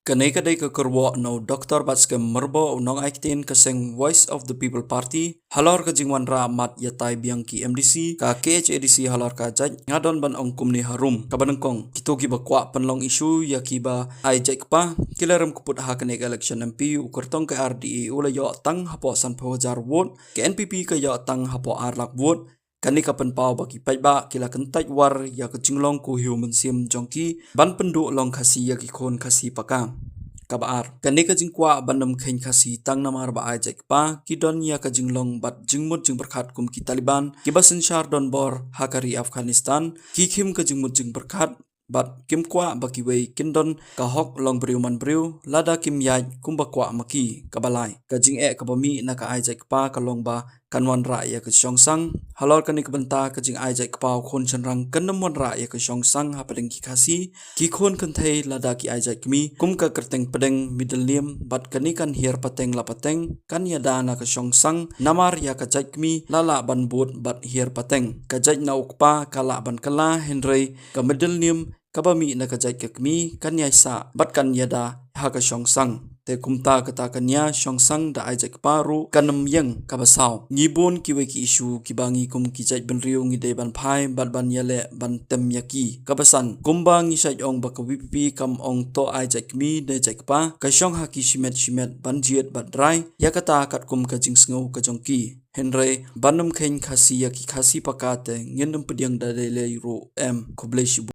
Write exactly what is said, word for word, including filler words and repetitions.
Kane ka dei ka kyrwoh na u Doktor Batskhem Myrboh, u nongai ktien ka seng Voice of the People Party, halor ka jingwanrah mat ïatai biang ki M D C, ka K H A D C halor ka jait, nga don ban ong kumne harum, kaba nyngkong, kito kiba kwah pynlong issue ïa kiba ai jait kpa, ki la rem kyput ha kane ka election M P, u kyrtong ka R D A u la ïoh tang hapoh sanphew hajar vote, ka N P P ka ïoh tang hapoh ar lak vote, kane ka pynpaw ba ki paidbah ki la kyntait war ïa ka jinglong ko hiew mynsiem jong ki, ban pynduh long Khasi ïa ki khun Khasi paka. Kaba ar, kane ka jingkwah ban ym kheiñ Khasi tang namar ba ai jait kpa, ki don ïa ka jinglong bad jingmut jingpyrkhat kum ki Taliban, kiba synshar donbor ha ka ri Afghanistan, ki khim ka jingmut jingpyrkhat, bad kim kwah ba kiwei kin don ka hok long briew man briew, lada kim ïaid kumba kwah ma ki. Kaba lai, ka jingeh kaba mih na ka ai jait kpa ka long ba kan wanrah ïa ka shongsang. Halor kane ka bynta ka jingai jait kpa u khun shynrang kan ym wanrah ïa ka shongsang hapdeng ki Khasi. Ki khun kynthei lada ki ai jait kmie, kum ka kyrteng pdeng middle name, bad kane kan hiar pateng la pateng, kan ïada na ka shongsang, namar ïa ka jait kmie, la lah ban bud bad hiar pateng. Ka jait na u kpa, ka lah ban kylla, hynrei, ka middle name, kaba mih na ka jait ka kmie, kan ïai sah, bad kan ïada, ha ka shongsang. Te kumta kata ka nia shongsang da ai jait kpa ruh kan ym ïeng. Kaba saw, ngi bun kiwei ki issue kiba ngi kum ki jait bynriew ngi dei ban phai bad ban ïaleh ban tem ïa ki. Kaba san, kumba ngi shait ong ba ka V P P kam ong to ai jait kmie ne jait kpa, ka shong ha ki shimet shimet ban jied bad rai, ïa kata katkum ka jingsngew ka jong ki. Hynrei ban ym kheiñ Khasi ïa ki Khasi paka te ngin ym pdiang da dei lei ruh em. Khublei shibun.